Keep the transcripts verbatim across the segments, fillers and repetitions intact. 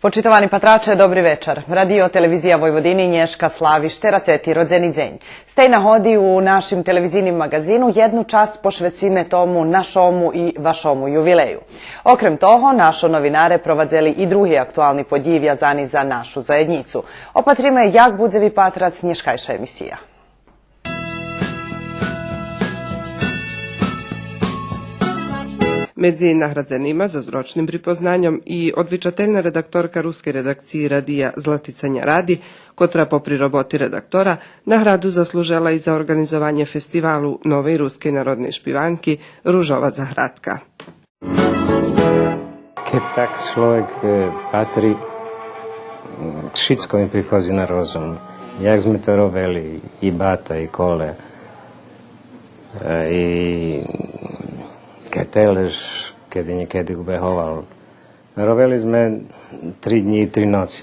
Почитовани патраче, добри вечар. Радио-телевизия Войводини нєшка слави штерацети родзени дзень. З тей нагоди у нашим телевизийним маґазину єдну часц пошвециме тому нашому и вашому ювилею. Окрем того, нашо новинаре провадзели и други актуални подїї вязани за нашу заєднїцу. Опатриме як будзе випатрац нєшкайша емисия. Медзи наградзенима зоз рочним припознаньом и одвичательна редакторка рускей редакциї радия Златица Няради, котра попри роботи редактора награду заслужела и за орґанизованє фестивалу новей рускей народней шпиванки Ружова заградка. Кед так чловек, е, патри, м, шицко ми приходзи на розум. Як зме то робели, и бата, и коле, е, и Кетелеш, кед нєкеди убеговал. Робели зме три днї и три ноци.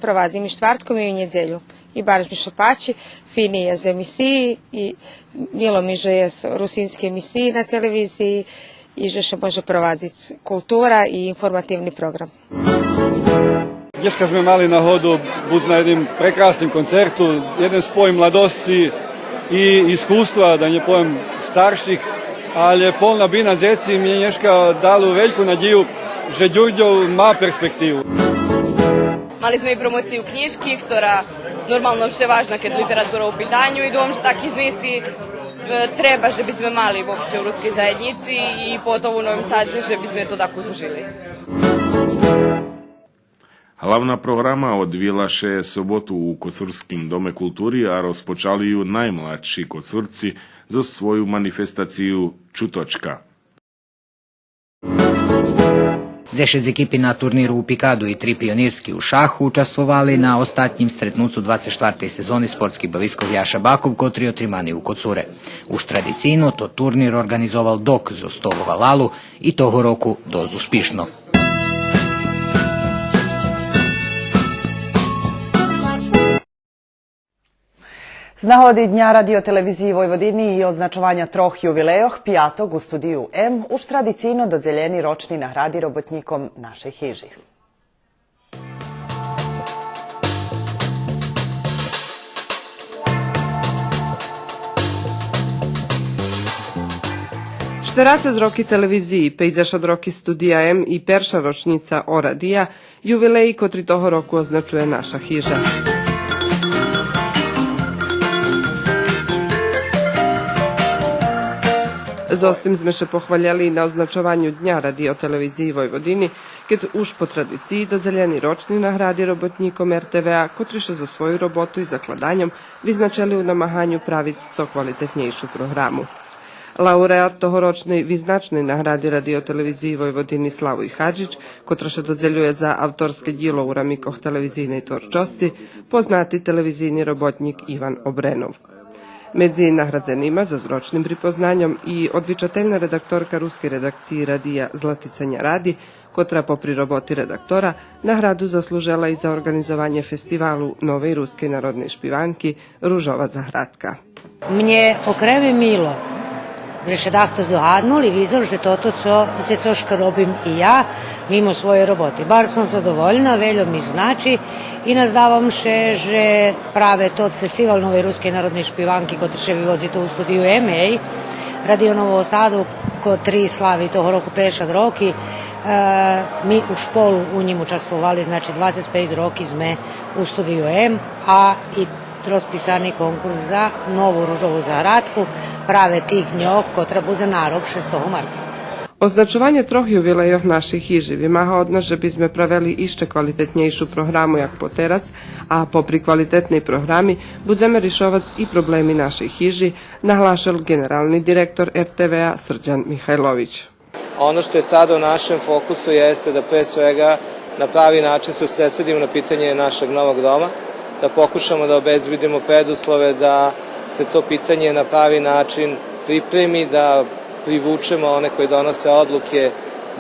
Провадзим и штвартком и у нєдзелю. И барз ми ше пачи, фини єст емисиї и мило ми же єст русински емисиї на телевизиї и же ше може провадзиц култура и информативни програм. Нєшка зме мали нагоду буц на єдним прекрасним концерту, єден спой младосци и искуства, да нє повем старших, алє полна бина дзеци ми нєшка дала вельку надїю же Дюрдьов ма перспективу. Мали зме и промоцию кнїжки, котра нормално вше важна кед литература у питаню, и думам же таки змисли, е, треба же бизме мали вообще у рускей заєднїци и поготово у Новим Садзе же бизме то таку зужили. Главна програма одвила ше соботу у Коцурским доме култури, а розпочали ю наймладши Коцурци зоз свою манифестацию Чуточка. Дзешец екипи на турниру у пикаду и три пионирски у шаху участвовали на остатнїм стретнуцу двацец штвартей сезони спортских бавискох Яша Баков, котри отримани у Коцуре. Уж традицийно тот турнир орґанизовал ДОК зоз Столова Лалу и того року досц успишно. З нагоди Дня радио-телевизиї Войводини и означованя трох ювилейох, пияток у Студию М уж традицийно додзелєни рочни награди роботнїком нашей хижи. Штерацец роки телевизиї, пейдзешат роки Студия М и перша рочнїца О радия, ювилеї котри того року означує наша хижа. Зоз тим зме ше похвалєли и на означованю Дня радио-телевизиї Войводини, кед уж по традициї додзелєни рочни награди роботнїком Р Т В А, котри ше зоз свою роботу и закладаньом визначели у намаганю правиц цо квалитетнєйшу програму. Лауреат тогорочней визначней награди Радио-телевизиї Войводини Славой Хаджич, котра ше додзелює за авторске дїло у рамикох телевизийней творчосци, познати телевизийни роботнїк Иван Обренов. Медзи наградзенима зоз рочним припознаньом и одвичательна редакторка рускей редакциї радия Златица Няради, котра попри роботи редактора награду заслужела и за орґанизованє фестивалу новей рускей народней шпиванки Ружова заградка. Мнє окреме мило же ше дахто здогаднул и видзел же тото цо, же цошка робим и я, мимо своєй роботи. Барз сом задовольна, вельо ми значи и наздавам ше же праве тот фестивал новей рускей народней шпиванки, котри ше виводзи ту у Студию М, гей, Радио Нового Саду, котри слави того року пейдзешат роки, е, ми у шполу у нїм участвовали, значи, двацец пейц роки зме у Студию М, а и розписани конкурс за нову Ружову заградку праве тих дньох, котра будзе на рок шестого марца. Означованє трох ювилейох нашей хижи вимага од нас же бизме правели ище квалитетнєйшу програму як потераз, а попри квалитетней програми будземе ришовац и проблеми нашей хижи, наглашел ґенерални директор Р Т В А Срдян Михайлович. Ono što je sada u našem fokusu jeste da pre svega na pravi način se usredsredimo na pitanje našeg novog doma, da pokušamo da obezbedimo preduslove da se to pitanje na pravi način pripremi, da privučemo one koji donose odluke,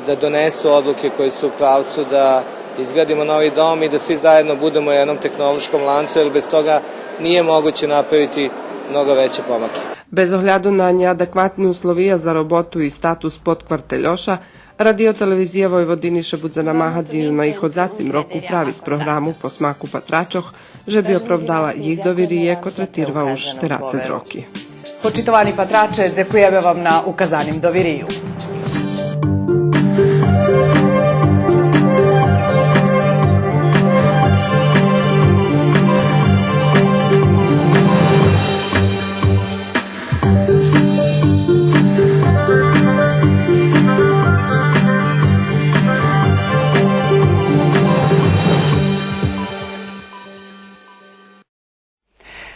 da donesu odluke koje su u pravcu da izgradimo novi dom i da svi zajedno budemo u jednom tehnološkom lancu, jer bez toga nije moguće napraviti mnogo veće pomake. Без огляду на нєадекватни условия за роботу и статус подквартельоша, Радио-телевизия Войводини ше будзе намагац и у наиходзацим року правиц програму по смаку патрачох, же би оправдала їх довириє, котре тирва уж штерацец роки. Почитовани патраче, дзекуєме вам на указаним довирию.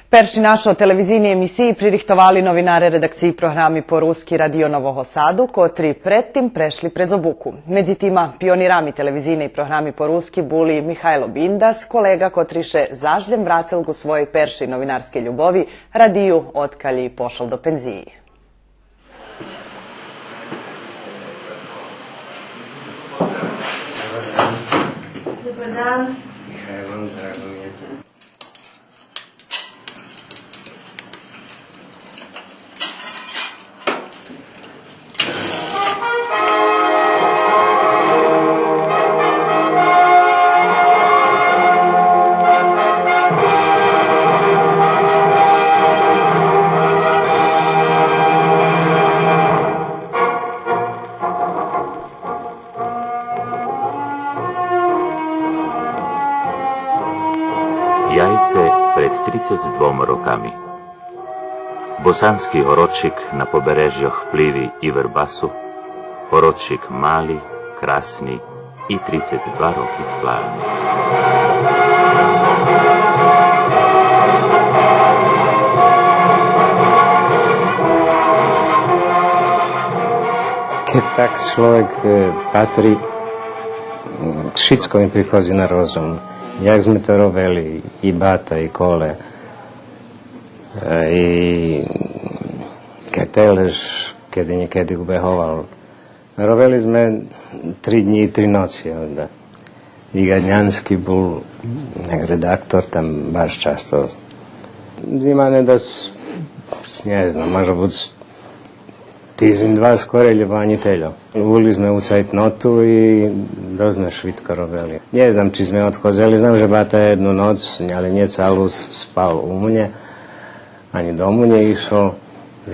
Перши нашо телевизийни емисиї пририхтовали новинаре редакциї програми по руски Радио Нового Саду, котри пред тим прешли през обуку. Медзи тима пионирами телевизийней програми по руски були Михайло Биндас, колеґа котри ше зажлєм врацел ґу своєй першей новинарскей любови, радию, одкалї пошол до пензиї. Добар дан. Яйце пред трицец двома роками. Босански городшик на побережйох Пливи и Вербасу, городшик мали, красни и трицец два роки славни. Кед так чловек, е, патри, м, шицко ми приходзи на розум. Як зме то робели, и бата, и коле, е, и кетелеш, кед нєкеди убеговал. Робели зме три днї и три ноци онда. И Гаднянски бул як редактор там баш часто. Зима не дас, нє знам, може буц тидзень-два скорей, лєбо анї тельо. Були зме у цайтноту и досц зме швидко робели. Нє знам чи зме одходзели, знам же бата єдну ноц, але нє цалу, с-, спал у мнє, анї дому нє ишол,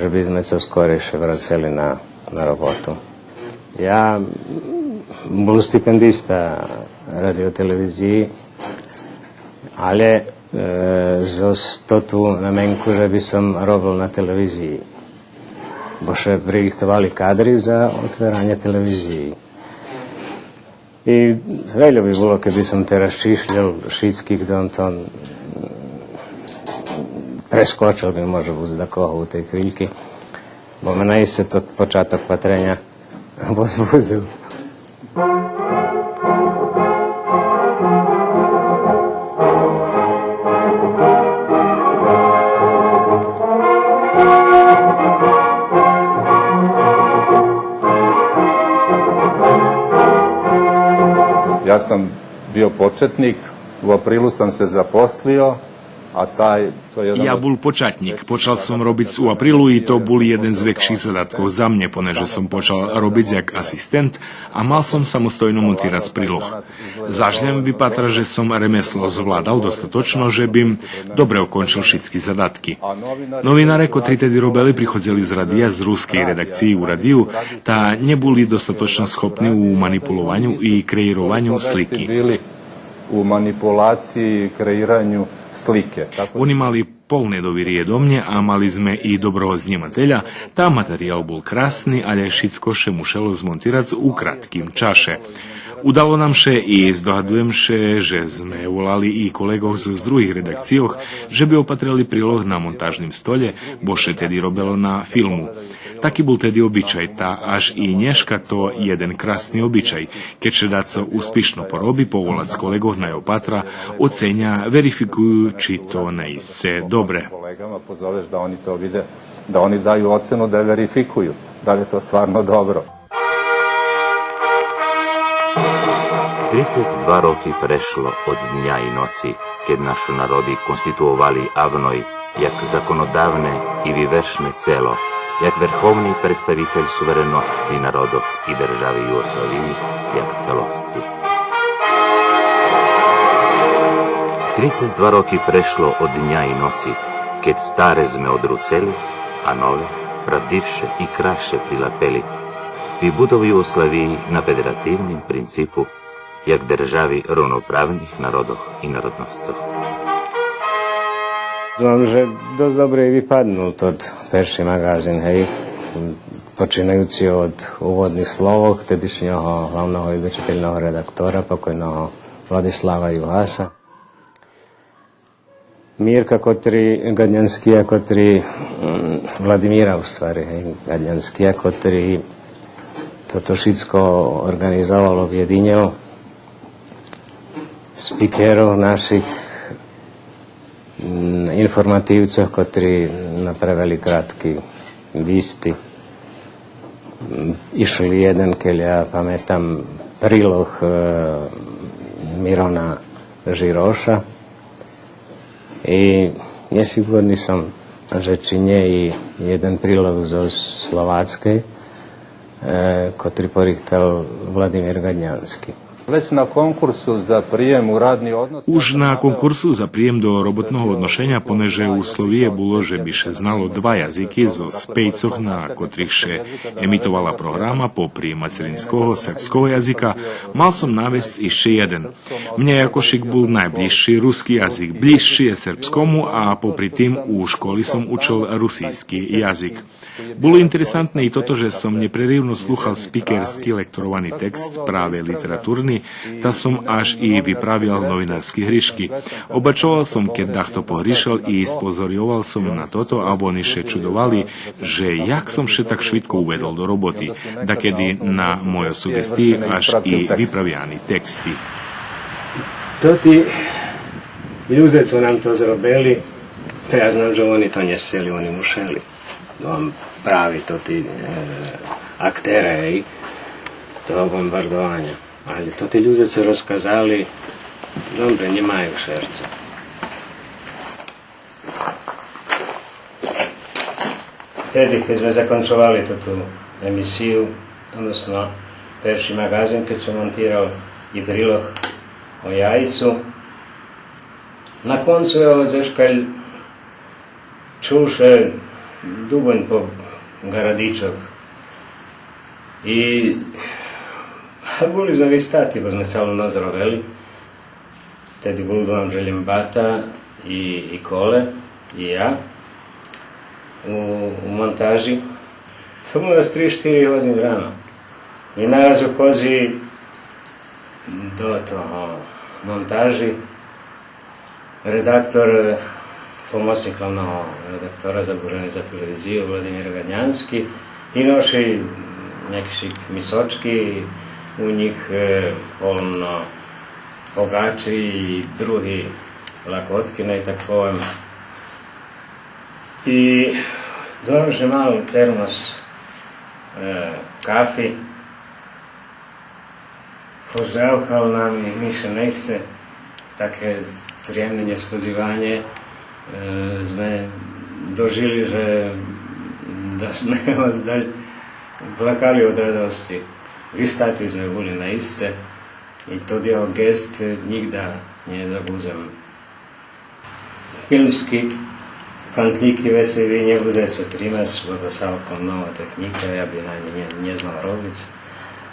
же би зме цо скорейше врацели на, на роботу. Я бул стипендиста радио-телевизиї, але, е, зоз тоту наменку же би сом робел на телевизиї. Бо ше пририхтовали кадри за отверанє телевизиї. И вельо би було кед би сом тераз чишлєл шицких, донтон прескочел би може буц дакого у тей хвильки, бо ме наисце тот початок патреня возбудзел. Ja sam bio početnik, u aprilu sam se zaposlio, a taj, to je jedan od... Я бул початнїк, почал сом робиц у априлу и то бул єден з векших задаткох за мнє, понеже сом почал робиц як асистент, а мал сом самостойно монтирац прилог. Зажлєм випатра же сом ремесло звладал достаточно же бим добре окончел шицки задатки. Новинаре котри теди робели приходзели з радия, з рускей редакциї у радию, та нє були достаточно схопни у манипулованю и креированю слики. Bili u manipulaciji i kreiranju slike. Вони мали полне довириє до мнє, а мали зме и доброго знїмателя, та материял бул красни, але шицко ше мушело змонтирац у кратким чаше. Удало нам ше и здогадуєм ше же зме волали и колеґох з, з других редакцийох же би опатрели прилог на монтажним столє, бо ше теди робело на филму. Таки бул теди обичай, та аж и нєшка то єден красни обичай. Кед ше дацо успишно пороби, поволац колеґох най опатра, оценя, верификую чи то наисце добре. Kolegama pozoveš da oni to vide, da oni daju ocenu, da verifikuju da li je to stvarno dobro. Трицец два роки прешло од дня и ноци, кед нашо народи конституовали АВНОЙ як законодавне и вивершне цело, як верховни представитель сувереносци народох и держави Югославиї як целосци. Трицец два роки прешло од дня и ноци, кед старе зме одруцели, а нове, правдивше и красше прилапели, вибудов Югославиї на федеративним принципу як держави ровноправних народох и народносцох. Думам же досц добре и випаднул тот перши маґазин, гей, починаюци од уводних словох тедишнього главного и одвичательного редактора, покойного Владислава Югаса. Мирка котри, Гаднянския котри, м, Владимира, у ствари, гей, Гаднянския котри тото шицко орґанизовал, обєдинєл, спикерох наших, м, информативцох котри направели кратки висти. М, ишол єден, кельо я паметам, прилог, е, Мирона Жироша. И нєсиґурни сом же чи нє и єден прилог зоз Словацкей, е, котри порихтал Владимир Гаднянски. Већ на конкурсу за пријем у радни однос. Уж на конкурсу за приєм до роботного одношеня, понеже условиє було же би ше знало два язики зоз пейцох на котрих ше емитовала програма, попри материнского сербского язика, мал сом навесц ище єден. Мнє якошик бул найблїзши руски язик, блїзши є сербскому, а попри тим у школи сом учел русийски язик. Було интересантне и тото же сом нєпреривно слухал спикерски лекторовани текст, праве литературни, та сом аж и виправял новинарски гришки. Обачовал сом кед дахто погришел и спозорйовал сом на тото, а вони ше чудовали же як сом ше так швидко уведол до роботи, дакеди на мойо суґестиї аж и виправяни тексти. Тоти людзе цо нам то зробели, та я знам же вони то нє сцели, вони мушели. Вам прави тоти, е, актере, гей, того бомбардованя. Али тоти людзе цо розказали, добре, нємаю шерца. Теди, кед зме закончовали тоту емисию, односно перши маґазин, кед сом монтирал и прилог о яйцу, на концу, ево, дзешкаль чул ше дубонь по ґарадичох. И, а, були зме вистати, бо зме цалу ноц робели. Теди бул, думам же, лєм бата и, и Коле, и я у, у монтажи. То було аж три-штири годзини рано. И нараз уходзи до того монтажи редактор, е, помоцнїк главного редактора задужени за телевизию Владимир Гаднянски, и ноши нєкшик мисочки, у нїх, е, полно погачи и други лакотки, най так повем. И думам же мал термос, е, кафи. Поздравкал нам и ми ше наисце таке приємне нєсподзиванє, е, зме дожили же да зме оздаль плакали од радосци. Вистати зме були наисце и тот його ґест нїґда нє забудзем. Филмски фантлїки вецей ви нє будзеце тримац, бо то цалком нова технїка, я би на нєй нє, нє знал робиц.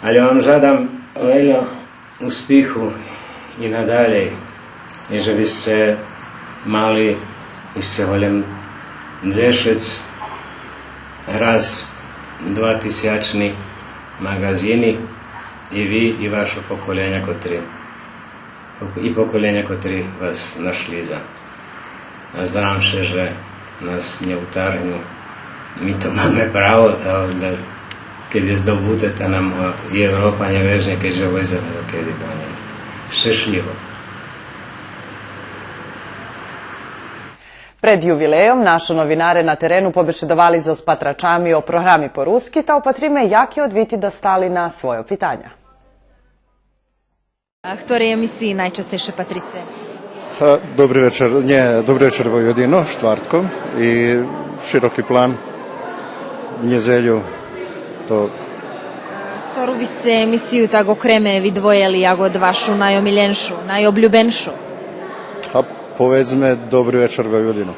Алє вам жадам вельо успиху и надалєй, и же би сце мали ище голєм дзешец раз дватисячни маґазини, и ви, и вашо поколеня котри и поколеня котри вас нашлїдза. Наздавам ше же нас нє утаргню. Ми то маме право, та оздаль, кед є здобуте, та нам го и Европа нє вежнє, кед же войдземе докеди до нєй. Щешлїво. Пред ювилейом нашо новинаре на терену побешедовали зоз патрачами о програми по руски, та опатриме яки одвити достали на свойо питаня. А хтори емисиї найчастейше патрице? Е, Добри вечер, нє, Добри вечер Войводино, штвартком и Широки план. Нєдзелю то. Хтору би сце емисию так окреме видвоєли як од вашу найомиленшу, найоблюбеншу? А поведзме Добри вечар, Войводино.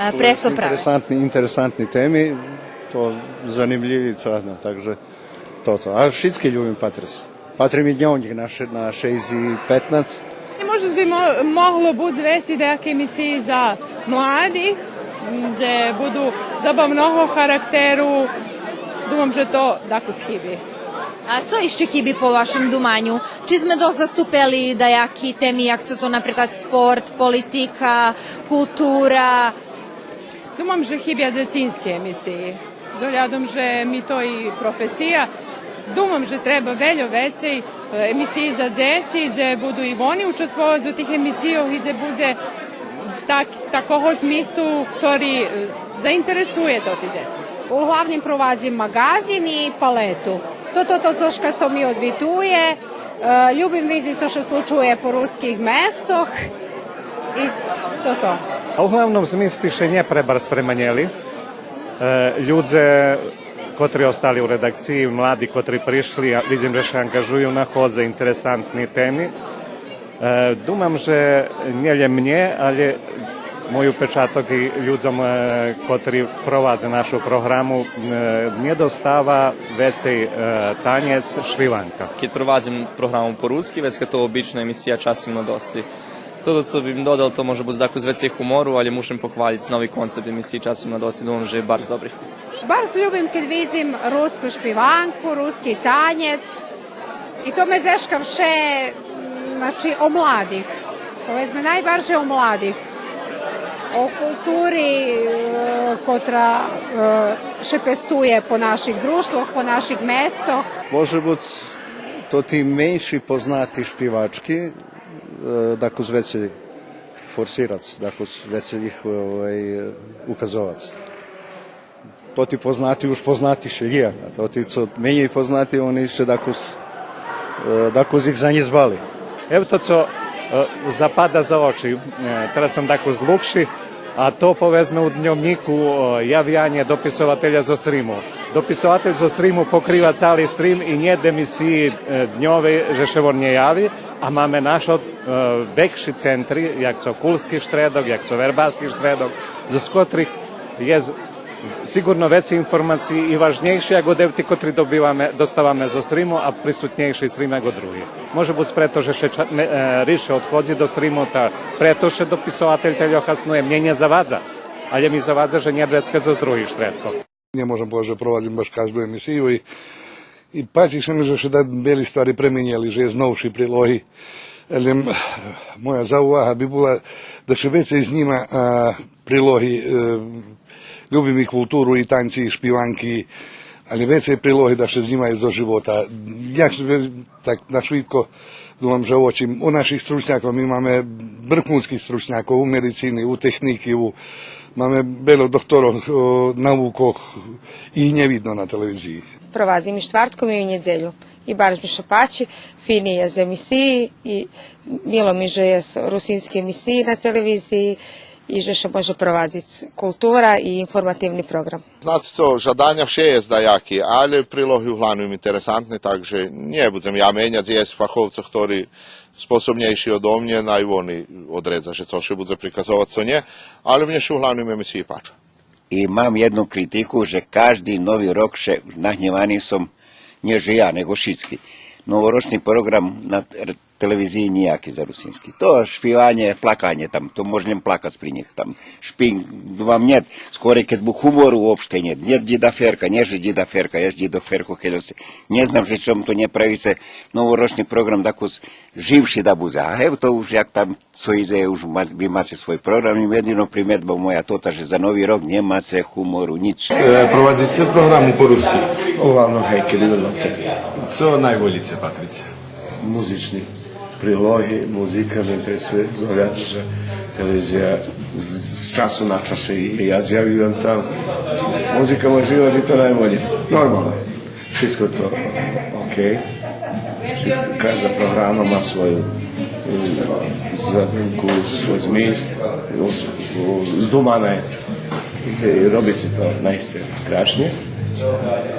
Е, прецо праве? Интересантни, интересантни теми, то занимлїви, цо я знам, так же тото. А шицки любим патрец. Патрим и дньовнїк на ше-, на шейсц и петнац. Може би мо-, могло буц вецей даяки емисиї за младих, дзе буду забавного характеру. Думам же то дакус хиби. А цо ище хиби по вашим думаню? Чи зме досц заступели даяки теми, як цо то, наприклад, спорт, политика, култура? Думам же хибя дзецински емисиї. З оглядом же ми то и професия, думам же треба вельо вецей, е, емисиї за дзеци, дзе буду и вони участвовац у тих емисийох и дзе будзе так, такого змисту, хтори, е, заинтересує тоти дзеци. Углавним провадзим маґазин и палету. То, то, то цошка цо ми одвитує. Е, любим видзиц цо ше случує по руских местох. И тото. А углавним змисти ше нє пребарз пременєли. Е, людзе котри остали у редакциї, млади котри пришли, а видзим же ше анґажую, находза интересантни теми. Е, думам же нє лєм мнє, але мой упечаток и людзом, е, котри провадзе нашу програму, е, нє достава вецей, е, танєц, шпиванка. Кед провадзим програму по руски, вецка то обично емисия Часци младосци. Тото цо бим додал, то може буц дакус вецей гумору, але мушим похвалїц нови концепт емисиї Часци младосци, думам же є барз добри. Барз любим кед видзим руску шпиванку, руски танєц. И то ме дзешка вше, значи, о младих. Поведзме, найбарже о младих. О култури, е, котра, е, ше пестує по наших дружтвох, по наших местох. Може буц тоти менши познати шпивачки, е, дакус вецей форсирац, дакус вецей их, овай, указовац. Тоти познати уж познати шелїяк, а тоти цо менєй познати, они ище дакус, е, дакус их занєдбали. Ево то цо, е, запада за очи, е, тераз сом дакус длугши, а то, поведзме, у дньовнїку, е, явянє дописователя зоз Риму. Дописователь зоз Риму покрива цали Рим и нєт емисиї, е, дньовей же ше вон нє яви, а маме нашо, е, векши центри, як цо Кулски штредок, як цо Вербаски штредок, зоз котрих єст сиґурно вецей информациї и важнєйши як од евти котри добиваме, доставаме зоз Риму, а присутнєйши з Рим як од други. Може буц прето же ше ча-, ме-, е, ридше одходзи до Риму, та прето ше дописователь тельо хаснує, мнє нє завадза, але ми завадза же нєт вецка зоз других штредкох. Нє можем повесц же провадзим баш кажду емисию и, и пачи ше ми же ше да вельо ствари пременєли, же єст новши прилоги. Лєм моя заувага би була да ше вецей знїма, а, прилоги, е, любим и културу, и танци, и шпиванки, але вецей прилоги да ше знїмаю зоз живота. Як ше ве-, так нашвидко, думам же о чим, у наших стручнякох, ми маме врхунских стручнякох у медицини, у технїки, у, маме вельо докторох, о, наукох, их нє видно на телевизиї. Провадзим и штвартком и у нєдзелю. И барз ми ше пачи, фини єст емисиї, и мило ми же єст русински емисиї на телевизиї, и же ше може провадзиц култура и информативни програм. Знаце цо, жаданя вше єст даяки, але прилоги углавним интересантни, так же нє будзем я меняц, єст фаховцох хтори способнєйши одо мнє, най вони одредза же цо ше будзе приказовац, цо нє, але мнє ше углавним емисиї пача. И мам єдну критику, же кажди Нови рок ше, нагнєвани сом, нє же я, нєго шицки. Новорочни програм на р-, телевизиї нїяки за русински. То шпиванє, плаканє там, то можем плакац при нїх там. Шпинґ, мам нєт, скорей кед бу гумору уопште нєт. Нєт Дїда Ферка, нє же Дїда Ферка, єст Дїдо Ферко, кельо се. Нє знам же чом то нє правице новорочни програм дакус живши да будзе. А ево то уж як там цо идзе, уж ма-, ви маце свой програм, и єдино приметба моя тота же за Нови рок нє маце гумору, нїч. Е, провадзице програму по руски? Углавним, гей, кед идзе, окей. Цо найволїце патрице? Музични прилоги, музика ме интересує, з огляду же телевизия з, з часу на час и я зявюєм там. Музика ма жива, ми то найволєй. Нормално. Шицко то окей. Шицко, кажда програма ма свою, м, задумку, свой змист, ус-, у-, здумана є. Роби ше то наисце крашнє.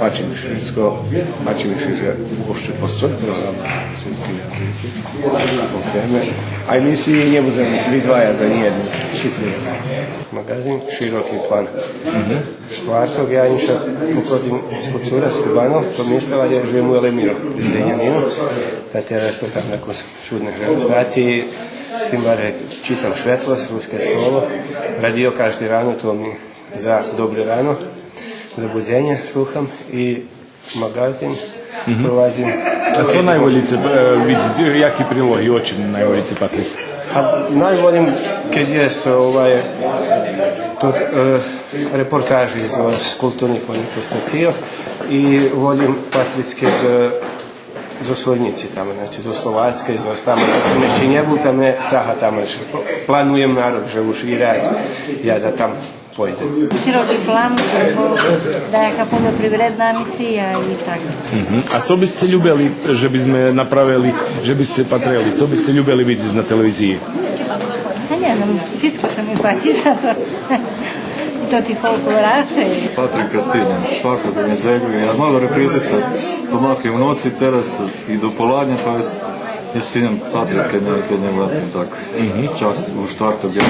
Пачи ми ше шицко, пачи ми ше же уопште постои програм на српским язику. Окреме. А емисиї нє будзем видваяц за нєдну. Шицко. Маґазин, широки план. Штварток я иншак походзим з Коцура, з Кубанох, то мислела же му Елемиро, Зринянин. Та тераз то там тако чудне реализациї, з тим барже читам Шветлосц, Руске слово, радио кажде рано, то ми за добре рано, за будзенє слухам и маґазин провадзим. А цо найволїце, е, видзиц, яки прилоги, о чим найволїце патриц? А найволїм, кед єст, овай, то, е, репортажи з, з културних манифестацийох и волїм патриц кед, е, зоз Сорнїци там, значи, зоз Словацкей, зоз там, кед сом ище нє бул там, е, цаґа там, е, плануєм на рок же уж и раз я да там пойдзем. Широки план, бо даяка польопривредна емисия и так. Мгм. А цо би сце любели же би зме направели, же би сце патрели? Цо би сце любели видзиц на телевизиї? А нє знам, шицко ше ми пачи за то. То ти фолклораше. Патрим кед стигнєм, штварток у нєдзелю, я мало репризи, помахли у ноци, тераз и до поладня, па вец нє стигнєм патриц кед нє, кед нє влепим так. Час у штварток я.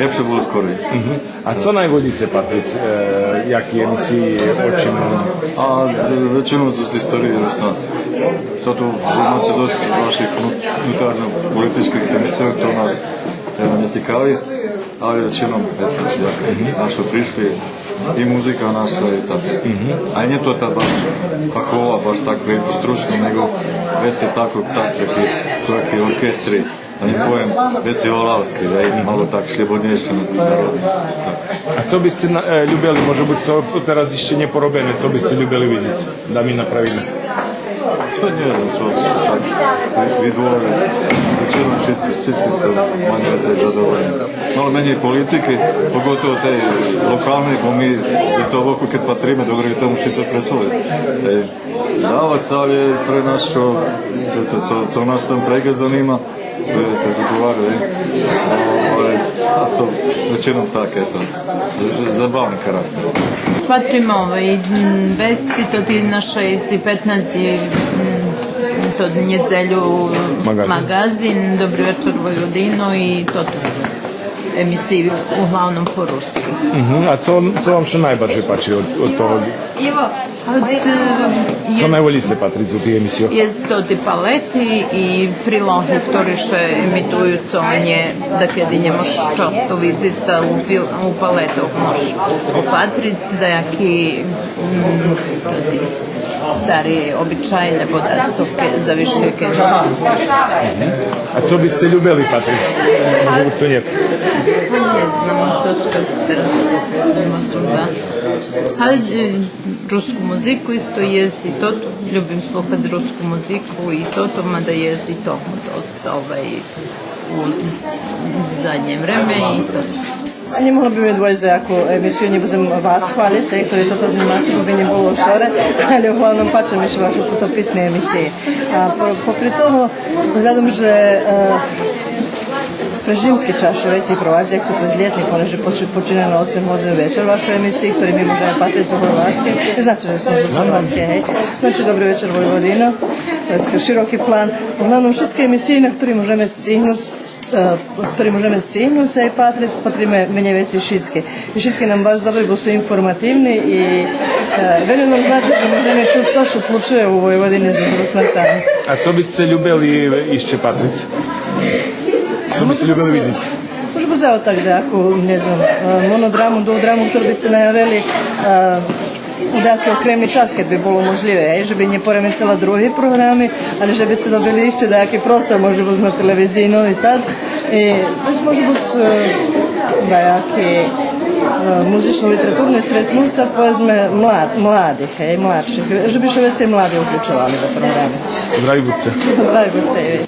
Лєпше було скорей. А цо найволїце патриц, е, яки емисиї, о чим? А, е, вечином з, з историї Руснацох. Тото же маце досц ваших вну-, внутарньо-политичких емисийох, то нас, е, нє цикави, але вечином, ето, як нашо пришли, и музика наша, и так. А нє то та баш фахова, баш так велько стручна, нєго вецей тако, так, таки, таки оркестри. А нє повем, вецей валавски, да, и мало так шлєбоднєйше, народни. Так. А цо би сце на-, е, любели, може буц, цо тераз ище нє поробене, цо би сце любели видзиц, да ми направиме? Та нє знам, цо, цо так, ви-, видвоє, вечином шицки, шицки сом манєй вецей задовольни. Мало менєй политики, поготово тей локалней, бо ми до того боку, кед патриме, добре, тому шицко пресує. Е, Давац, але пре нас цо, ето, цо, цо нас там преґа занима, то єст, зуговарю, е. Овай, а то вечином так, ето, за-, забавни характер. Патрим овай, м, вести, тоти наши з петнац, м, то нєдзелю маґазин. Маґазин, Добри вечар Войводино и то, то емисиї углавном по руски. Мгм. А цо, цо вам ше найбаржей пачи од, од того? От, е, цо найволїце патриц у тих емисийох? Єст тоти палети и прилоги, хтори ше емитуюц, цо нє, дакеди нє можеш часто видзиц, та у пил-, у палетох можеш опатриц даяки, м, тоти стари обичаї, лєбо дацо ке-, за више кед. А цо би сце любели патриц? Може буц цо нє? Нє знам, цо ше тераз нє можем, да. Але, е, руску музику исто єст и тото. Любим слухац руску музику и тото, мада єст и того досц, овай, у заднє време и тото. Нє могла би ми двоїц за яку емисию, нє будзем вас хвалиц, як то є тото знїмац, бо би нє було шоре, але углавном пача ми ше вашо путописни емисиї. А по-, попри того, з оглядом же, е, през зимски час ше вецей провадзи, як су през лєтни, понеже поч-, почина на осем годзин вечар вашу емисию, хтори ми можеме патриц у Горватским. Ве знаце же сом зоз Горватскей, гей. Значи, Добри вечар Войводино, широки план. Углавном шицки емисиї на хтори можеме сцигнуц, е, хтори можеме сцигнуц и патриц, патриме менєй вецей шицки. И шицки нам баш добри, бо су информативни и, е, вельо нам значи же можеме чуц цо ше случує у Войводини зоз Руснацами. А цо би сце любели ище патриц? Цо би сце любели видзиц? Може буц, ево так, даяку, нє знам, е, монодраму, дуодраму, хтору би сце наявели, е, у даяки окремни час, кед би було можлїве, гей, же би нє поремецела други програми, але же би сце добели ище даяки простор, може буц на телевизиї Нови Сад. И, то єст, може буц, е, даяки, е, музично-литературни стретнуца, поведзме, млад-, младих, гей, младших, же би ше вецей млади уключовали до програми. Здрави будзце. Здрави будзце и ви.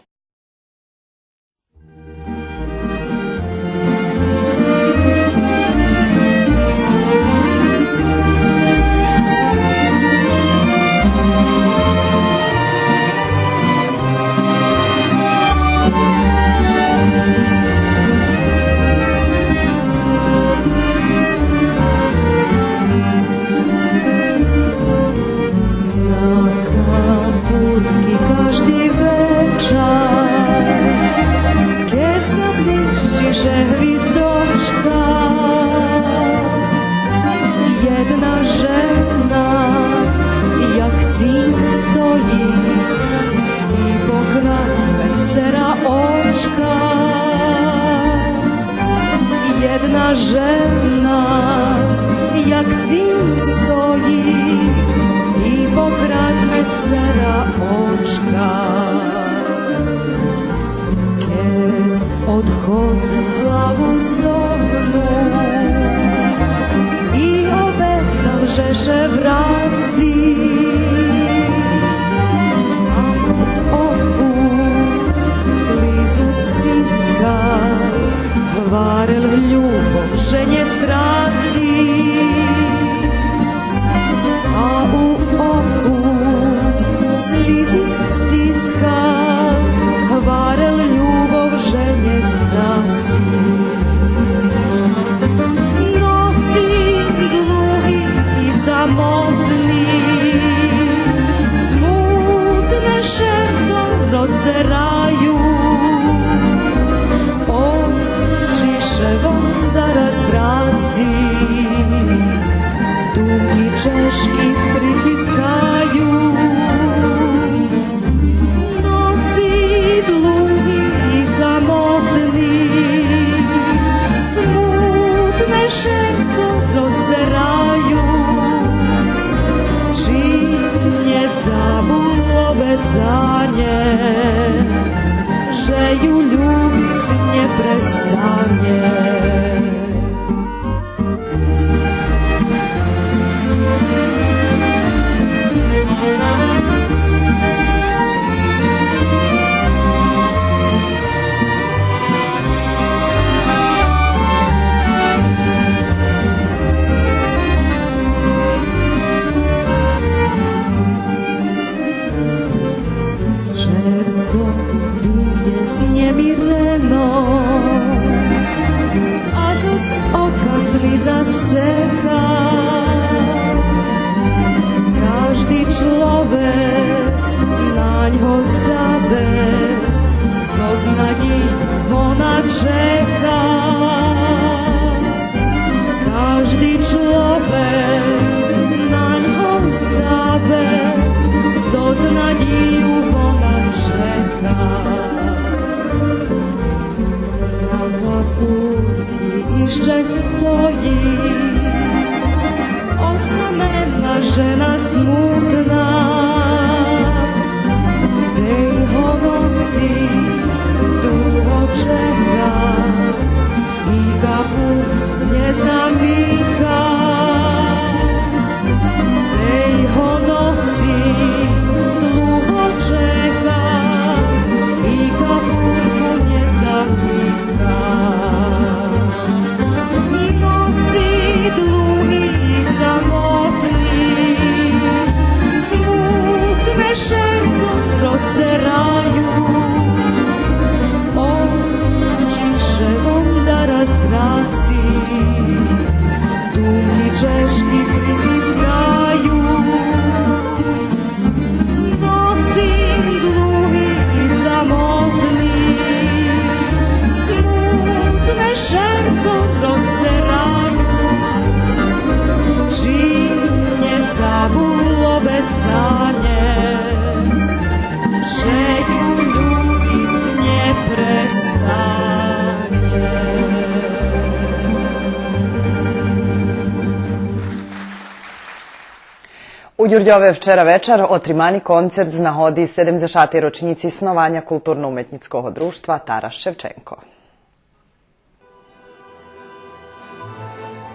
Єдна жена, як цінь стоїть, і покрадь ме сера очка. Кед одходза, главу зогну і обецам же ше враци. А у оку слизу сциска, гварел любов же нє страци. А у оку слизи сциска, гварел любов же нє страци. Ноци длуги и самотни, смутне шерцо роздзераю. Очи ше вон дараз враци, думки чежки прицискаю. Ноци длуги и самотни, смутне шерцо роздзераю. Чи нє забуло вец за нє, же ю любиц нє престанє? Шерцо биє знємирено, а зоз ока слиза сцека. Кажди чловек наньго здабе, зоз надїйом вона чека. Кажди чловек наньго здабе, зоз надїйом вона чека. На капурки ище стоїть осамена жена смутна, тей го ноци длуго чека, и капурку нє замика. Тей го ноци длуго чека, и капурку нє замика. Ноци длуги и самотни, смутне шерцо роздзераю. Очи ше вон дараз враци, думки чежки прицискаю. Ноци длуги и самотни, смутне шерцо роздзераю. Чи нє забуло вец за нє, же ю любиц нє престанє? У Дюрдьове вчера вечар отримани концерт з нагоди седемдзешатей рочнїци снованя Културно-уметнїцкого дружтва Тарас Шевченко.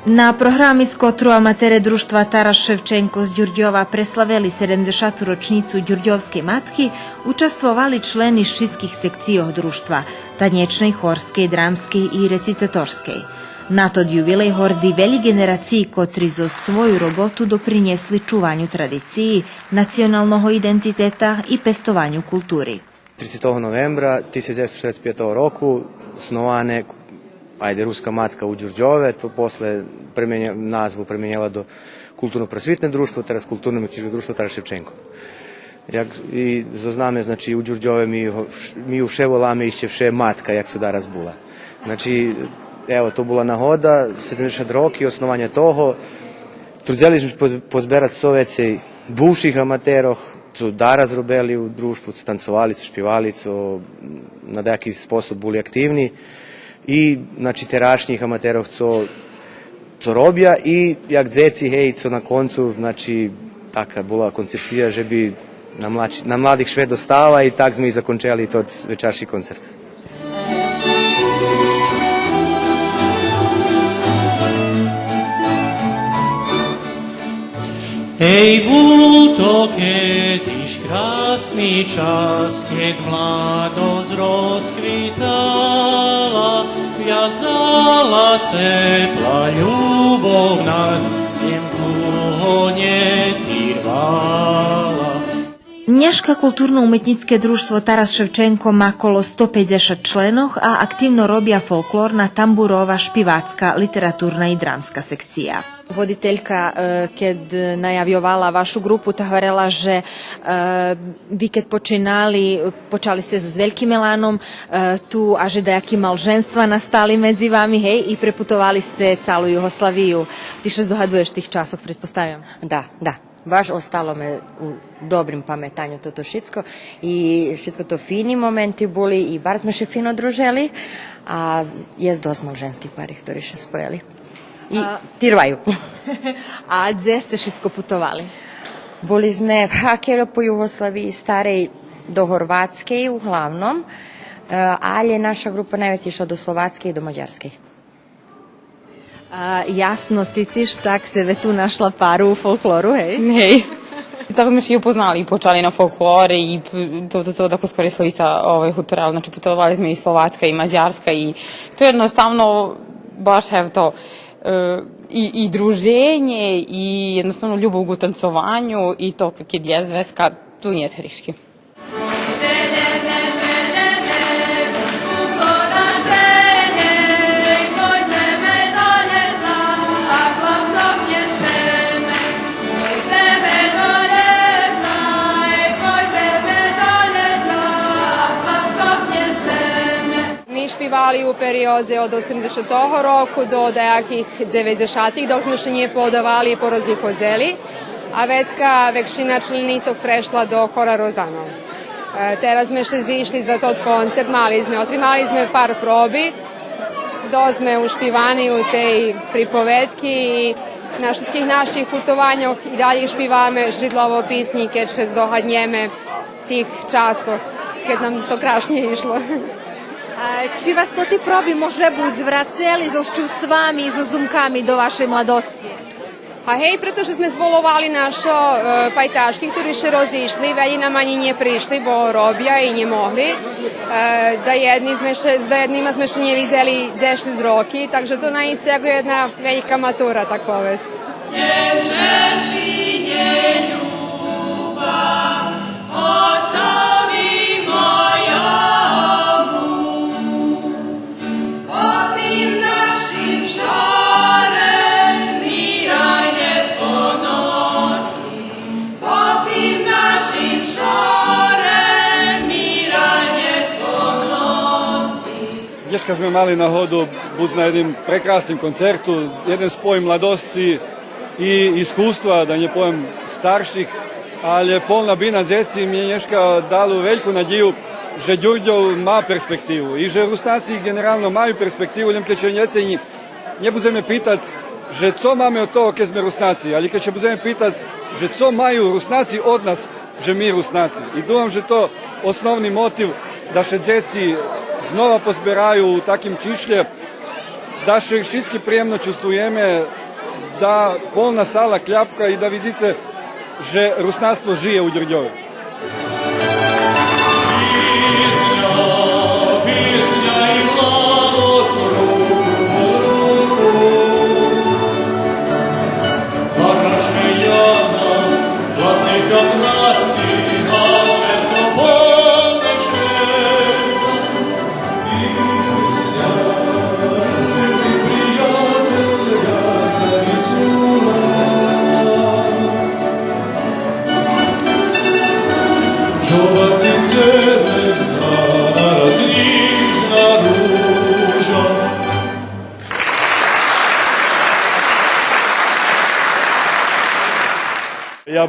На програми, з котру аматере Дружтва Тарас Шевченко з Дюрдьова преславели седемдзешату рочнїцу Дюрдьовскей матки, участвовали члени шицких секцийох Дружтва, танєчней, хорскей, драмскей и рецитаторскей. На тот ювилей горди велї ґенерациї котри зоз свою роботу допринєсли чуваню традициї, националного идентитета и пестованю култури. Трицетого новембра тисяч девятсто шейдзешат пятого року сноване, айде, Руска матка у Дюрдьове, то после пременє-, назву пременєла до Културно-просвитне дружтво, тераз Културно-уметнїчке дружтво Тарас Шевченко. Як и зоз нами, значи, у Дюрдьове ми ю вш-, ми ю вше воламе ище вше матка, як цо дараз була. Значи, ево, то була нагода, седемдзешат роки основаня того. Трудзели зме ше поз-, позберац цо вецей бувших аматерох, цо дараз робели у дружтву, цо танцовали, цо шпивали, цо на даяки способ були активни. И, значи, терашнїх аматерох цо, цо робя и як дзеци, гей, цо на концу, значи, така була концепция же би на младши-, на младих шве достава и так зме и закончели тот вечарши концерт. Нєшка Културно-уметнїцке дружтво Тарас Шевченко ма коло сто пейдзешат членох, а активно робя фолклорна, тамбурова, шпивацка, литературна и драмска секция. Водителька, е, кед наявйовала вашу ґрупу, та гварела же, е, ви кед починали, почали сце зоз вельким еланом, е, ту аж и даяки малженства настали медзи вами, гей, и препутовали сце цалу Югославию. Ти ше здогадуєш тих часох, предпоставям. Да, да. Баш остало ме у добрим паметаню тото шицко. И шицко то фини моменти були и барз зме ше фино дружели, а з-, єст досц малженских пари хтори ше споєли. И тирваю. А дзе сце шицко путовали? Були зме, га, кельо по Югославиї старей, до Горватскей углавном, е, алє наша ґрупа найвецей ишла до Словацкей и до Мадярскей. А, ясно, ти тиж так себе ту нашла пару у фолклору, гей? Гей. Так зме ше и упознали и почали на фолклори и п-, то, то, то, тако скорей Славица, овай, гуторела, значи, путовали зме и Словацка и Мадярска и то єдноставно баш, ето, е, и, и друженє и єдноставно любов ґу танцованю и то кед єст вецка, ту нєт гришки. Ми шпивали у периодзе од осемдзешатого року до даяких дзеведзешатих, док зме ше нє подавали и порозиходзели, а вецка векшина членицох прешла до хора Розанов. Е, тераз зме ше зишли за тот концерт, мали зме, отримали зме пар проби, досц зме ушпивани у тей приповедки и на шицких наших путованьох и далєй шпиваме жридлово писнї, кед ше здогаднєме тих часох, кед нам то крашнє ишло. А чи вас тоти проби, може буц, врацели зоз чувствами и зоз думками до вашей младосци? А гей, прето же зме зволовали нашо, е, пайташки, хтори ше розишли, велї нам анї нє пришли, бо робя и нє могли. Е, даєдни зме ше, з даєднима зме ше нє видзели дзешец роки, так же то наисце яко єдна велька матура, так повесц. Нєшка зме мали нагоду буц на єдним прекрасним концерту, єден спой младосци и искуства, да нє повем старших, алє полна бина дзеци ми нєшка дали вельку надїю же Дюрдьов ма перспективу и же Руснаци ґенерално маю перспективу, лєм кед ше нє цени, нє будземе питац же цо маме од того кед зме Руснаци, алє кед ше будземе питац же цо маю Руснаци од нас, же ми Руснаци. И думам же то основни мотив да ше дзеци знова позбераю у таким чишлє, да ше шицки приємно чувствуєме, да полна сала кляпка и да видзице же руснацтво жиє у Дюрдьове.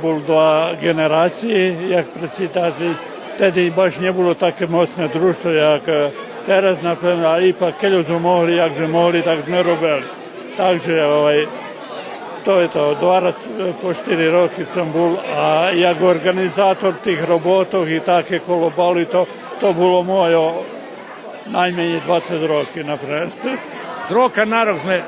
Бул два ґенерациї, як предсидатель, теди баш нє було таке моцне дружтво, як, е, тераз, например, а ипак, кельо зме могли, як зме могли, так зме робели. Так же, овай, то є то, двацец по штири роки сом бул, а як орґанизатор тих роботох и таке коло бали, то, то було мойо найменєй двацец роки, например. З рока на рок зме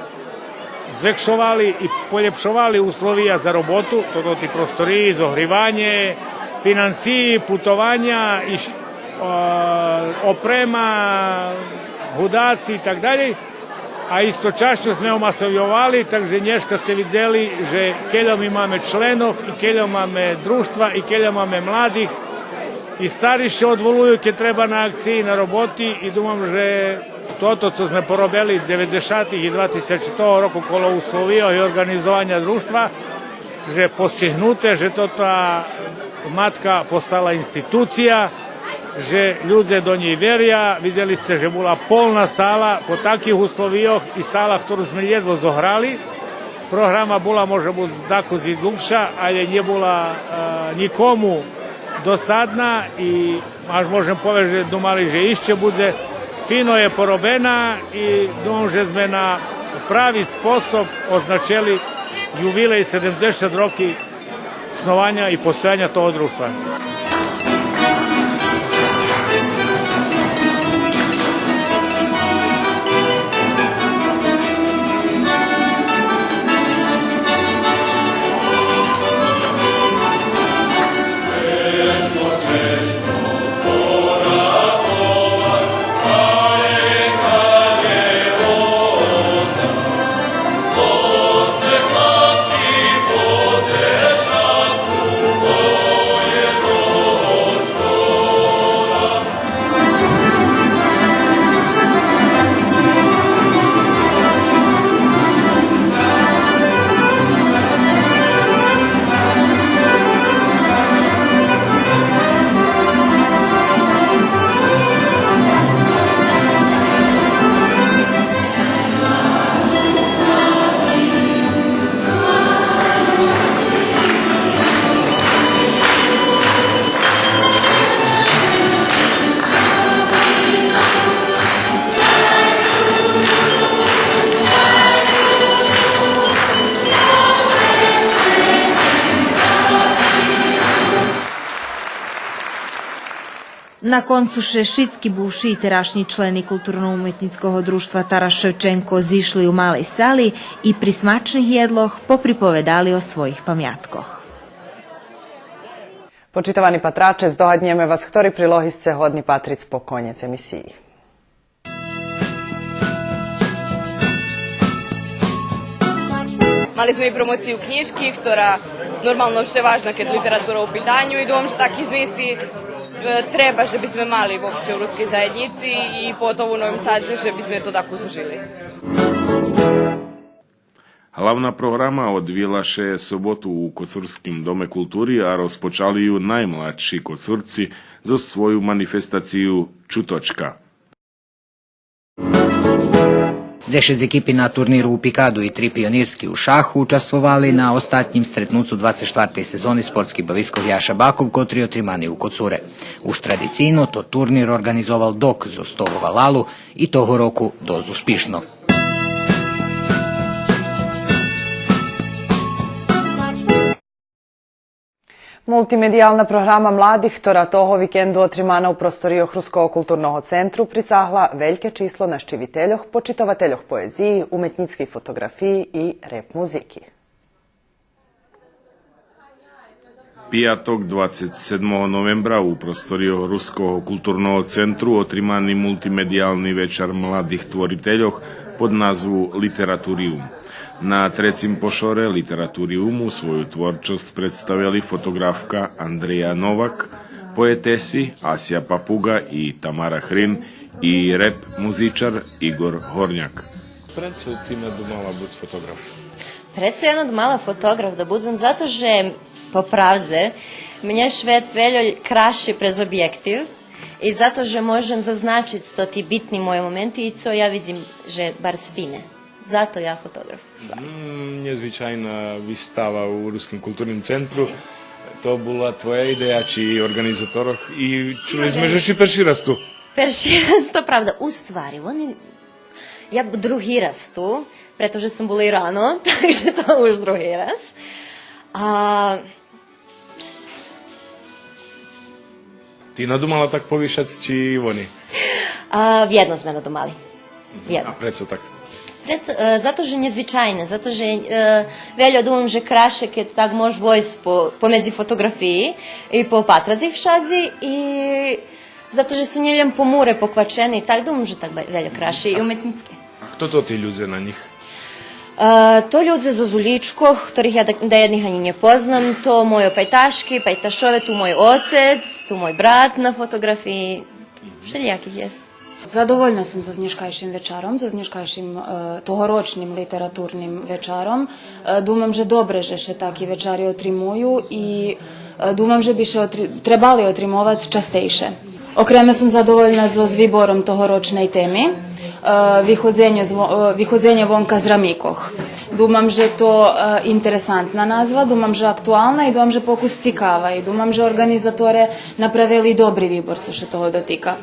звекшовали и полєпшовали условия за роботу, тото ти просториї, зогриванє, финансиї, путованя и ш-, а, опрема, гудаци и так далєй. А источасно зме омасовйовали, так же нєшка сце видзели же кельо ми маме членох и кельо маме дружтва и кельо маме младих. И стари ше одволую кед треба на акциї, на роботи, и думам же тото цо зме поробели дзеведзешатих и двацец четвртого року коло условийох и орґанизованя дружтва, же постигнуте, же тота матка постала институция, же людзе до нєй веря. Видзели сце же була полна сала по таких условийох и сала хтору зме лєдво зограли. Програма була, може буц, дакус и длугша, алє нє була, е, нїкому досадна и аж можем повесц же думали же ище будзе. Фино є поробена и думам же зме на прави способ означели ювилей седемдзешат роки снованя и постояня того дружтва. На концу ше шицки бувши и терашнї члени Културно-уметнїцкого дружтва Тарас Шевченко зишли у малей сали и при смачних єдлох поприповедали о своїх памяткох. Почитовани патраче, здогаднєме вас хтори прилоги сце годни патриц по конєц емисиї. Мали зме и промоцию кнїжки, хтора нормално вше важна кед литература у питаню, и думам же таки змисли, е, треба же бизме мали вообще у рускей заєднїци и поготово у Новим Садзе же бизме то так узужили. Главна програма одвила ше соботу у Коцурским доме култури, а розпочали ю наймладши Коцурци зоз свою манифестацию Чуточка. Дзешец екипи на турниру у пикаду и три пионирски у шаху участвовали на остатнїм стретнуцу двацец штвартей сезони спортских бавискох Яша Баков, котри отримани у Коцуре. Уж традицийно тот турнир орґанизовал ДОК зоз того валалу и того року досц успишно. Мултимедиялна програма младих, хтора того викенду отримана у просторийох Руского културного центру, прицагла вельке число нащивительох, почитовательох поезиї, уметнїцкей фотоґрафиї и реп музики. Пияток, двацец седмого новембра, у просторийох Руского културного центру отримани мултимедиялни вечар младих творительох под назву Литературиум. На трецим пошоре Литературиуму свою творчосц представели фотоґрафка Андрея Новак, поетеси Асия Папуґа и Тамара Хрин и реп музичар Игор Горняк. Прецо ти не думала буц фотоґраф? Прецо я не думала фотоґраф да будзем, зато же, по правдзе, мнє швет вельо краши през обєктив и зато же можем зазначиц тоти битни мойо моменти и цо я видзим же барз фине. Зато я фотоґраф, у ствари. М, нєзвичайна вистава у Руским културним центру. То була твоя идея чи орґанизаторох? И чули зме же ши перши раз ту. Перши раз, то правда. У ствари, вони, я б други раз ту, прето же сом була и рано, так же то уж други раз. А Ти надумала так повишац чи вони? А, вєдно зме надумали. Вєдно. А прецо так? Пред-, е, зато же нєзвичайне, зато же, е, вельо думам же краше кед так мож войсц по, помедзи фотоґрафиї и попатрац их вшадзи и зато же су нє лєм по муре поквачени, так думам же так бе-, вельо краше и уметнїцке. А хто тоти людзе на нїх? Е, то людзе зоз улїчкох, хторих я да-, даєдних анї нє познам, то мойо пайташки, пайташове, ту мой оцец, ту мой брат на фотоґрафиї. Вшелїяких єст. Задовольна сом зоз нєшкайшим вечаром, зоз нєшкайшим, е, тогорочним литературним вечаром. Е, думам же добре же ше таки вечари отримую и, е, думам же би ше отри-, требали отримовац частейше. Окреме сом задовольна зоз вибором тогорочней теми, е, виходзенє зво-, е, виходзенє вонка з рамикох. Думам же то, е, интересантна назва, думам же актуална и думам же покус цикава и думам же орґанизаторе направели добри вибор цо ше того дотика.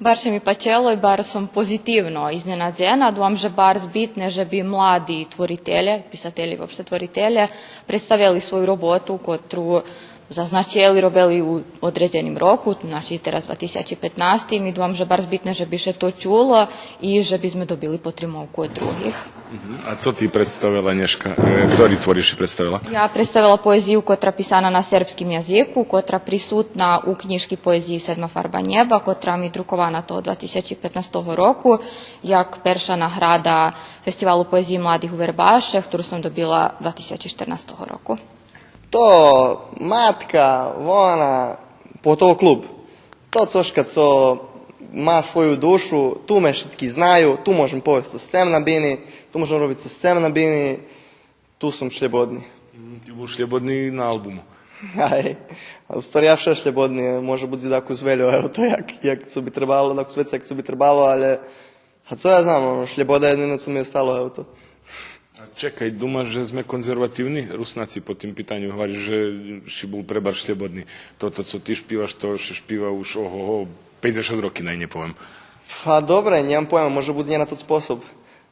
Барз ше ми пачело и барз сом позитивно изненадзена. Думам же барз битне же би млади творителє, писателє, вообще творителє, представели свою роботу, котру зазначели, робели у одредзеним року, значи тераз два тисячи петнасти, и думам же барз битне же би ше то чуло и же би зме добили потримовку од других. Мгм. А цо ти представела нєшка? Е, хтори твори ши представела? Я представела поезию котра писана на сербским язику, котра присутна у кнїжки поезиї Седма фарба нєба, котра ми друкована того два тисячи петнастого року, як перша награда Фестивалу поезиї младих у Вербаше, хтору сом добила два тисячи штернастого року. То матка, вона, поготово клуб. То цошка цо ма свою душу, ту ме шицки знаю, ту можем повесц цо сцем на бини, ту можем робиц цо сцем на бини, ту сом шлєбодни. М, ти бул шлєбодни на албуму. Ай, а у ствари я вше шлєбодни, може буц и дакус вельо, ево то як, як цо би требало, дакус вецей як цо би требало, але А цо я знам, оно, шлєбода єдино цо ми остало, ево то. А чекай, думаш же зме конзервативни Руснаци по тим питаню? Гвариш же ши бул пребарз шлєбодни. Тото цо ти шпиваш, то ше шпива уж, ого-го, пейдзешат роки, най нє повем. Па добре, нємам поєма, може буц нє на тот способ.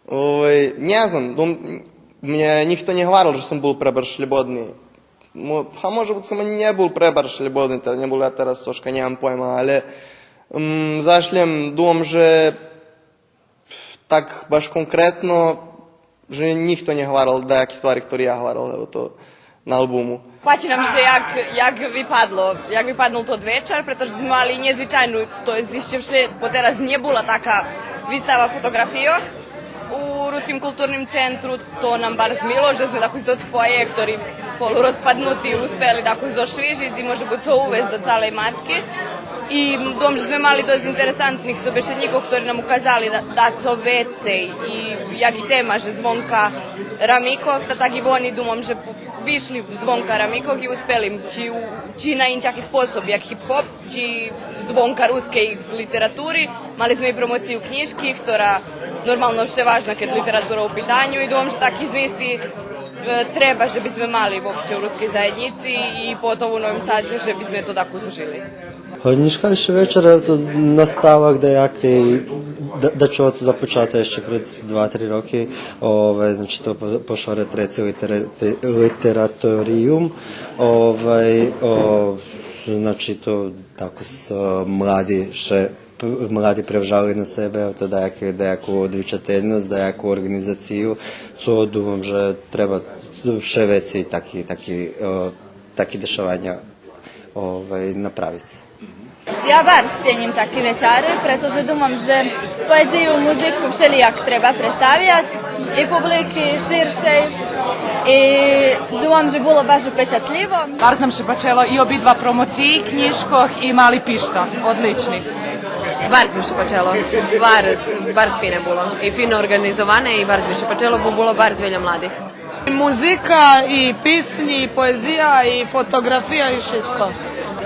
Овай, нє знам, дум-, мнє нїхто нє гварел же сом бул пребарз шлєбодни. Мо-, па може буц сом нє бул пребарз шлєбодни, та нє бул я тераз цошка, нємам поєма, але, м, заш лєм думам же так баш конкретно, же нїхто нє гварел даяки ствари хтори я гварел, ево то, на албуму. Пачи нам ше як, як випадло, як випаднул тот вечар, прето же зме мали нєзвичайну, то єст ище вше, бо тераз нє була така вистава фотоґрафийох у Руским културним центру, то нам барз мило же зме дакус тот фоє, хтори полурозпаднути, успели дакус зошвижиц и може буц го увесц до цалей матки. И думам же зме мали досц интересантних собешеднїкох, хтори нам указали да, дацо вецей и як и тема же звонка рамикох, та так и вони, думам же пу-, вишли звонка рамикох и успели, чи у, чи на иншаки способ, як хип-хоп, чи звонка рускей литератури. Мали зме и промоцию кнїжки, хтора нормално вше важна кед литература у питаню и думам же таки змисли, е, треба же би зме мали вообще у рускей заєднїци и поготово у Новим Садзе же би зме то так узужили. Нєшкайши вечар, то наставак даяки, да, дачого цо започате ище пред два-три роки, овай, значи, то по-, пошо ретреце литера-, те-, литераториюм, овай, о, значи, то дакус, е, млади ше, п-, млади превжали на себе, то даяку, даяку одвичательносц, даяку орґанизацию, цо думам же треба вше вецей таки, таки, е, таки дешаваня, овай, направиц. Я барз ценїм таки вечари, прето же думам же поезию, музику вшелїяк треба представяц и публики ширшей. И думам же було баш упечатлїво. Барз нам ше пачело и обидва промоциї кнїжкох и мали пишто. Одлични. Барз ми ше пачело. Барз, барз фине було. И фино орґанизоване и барз ми ше пачело, бо було барз вельо младих. Музика и писнї, и поезия, и фотоґрафия, и шицко.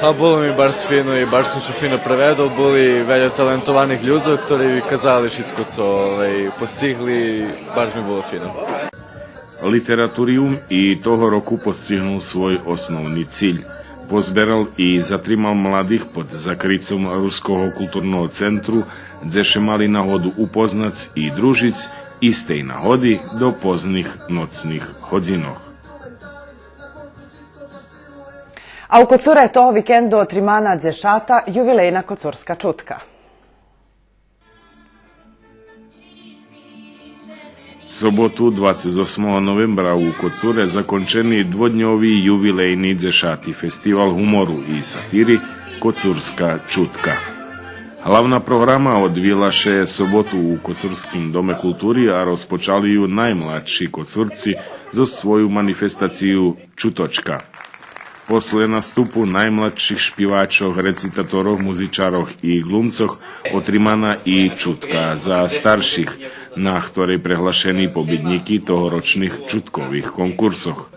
Па було ми барз фино и барз сом ше фино преведол, були вельо талентованих людзох, хтори казали шицко цо, овай, посцигли, барз ми було фино. Литературиюм и того року посцигнул свой основни циль. Позберал и затримал младих под закрицом Руского културного центру, дзе ше мали нагоду упознац и дружиц, истей нагоди до позних ноцних годзинох. А у Коцуре того викенду отримана дзешата ювилейна коцурска чутка. Соботу, двацец осмого новембра, у Коцуре закончени дводньови ювилейни дзешати фестивал гумору и сатири Коцурска чутка. Главна програма одвила ше соботу у Коцурским доме култури, а розпочали ю наймладши Коцурци зоз свою манифестацию Чуточка. После наступу наймладших шпивачох, рецитаторох, музичарох и глумцох отримана и чутка за старших, на хторей преглашени побиднїки тогорочних чуткових конкурсох.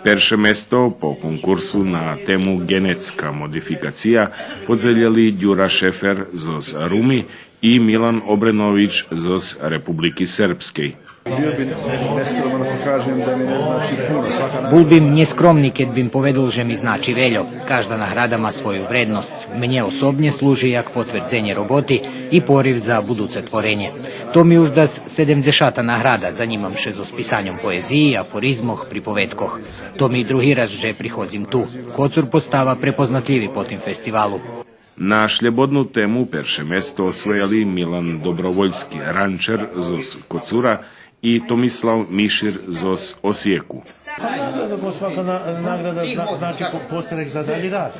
Перше место по конкурсу на тему генетска модификация подзелєли Дюра Шефер зоз Руми и Милан Обренович зоз Републики Сербскей. Био би нескроман ако кажем да ми не значи пуно. Свака на- Бул бим нєскромни кед бим поведол же ми значи вельо. Кажда награда ма свою вредносц. Мнє особнє служи як потвердзенє роботи и порив за будуце творенє. То ми уж дас седемдзешата награда, занїмам ше зоз писаньом поезиї, афоризмох, приповедкох. То ми други раз же приходзим ту. Коцур постава препознатлїви по тим фестивалу. На шлєбодну тему перше место освоєли Милан Добровольски, ранчер зоз Коцура, и Томислав Мишир зоз Осиєку. Награда, бо свака на-, награда зна-, значи по-, пострек за далї рад.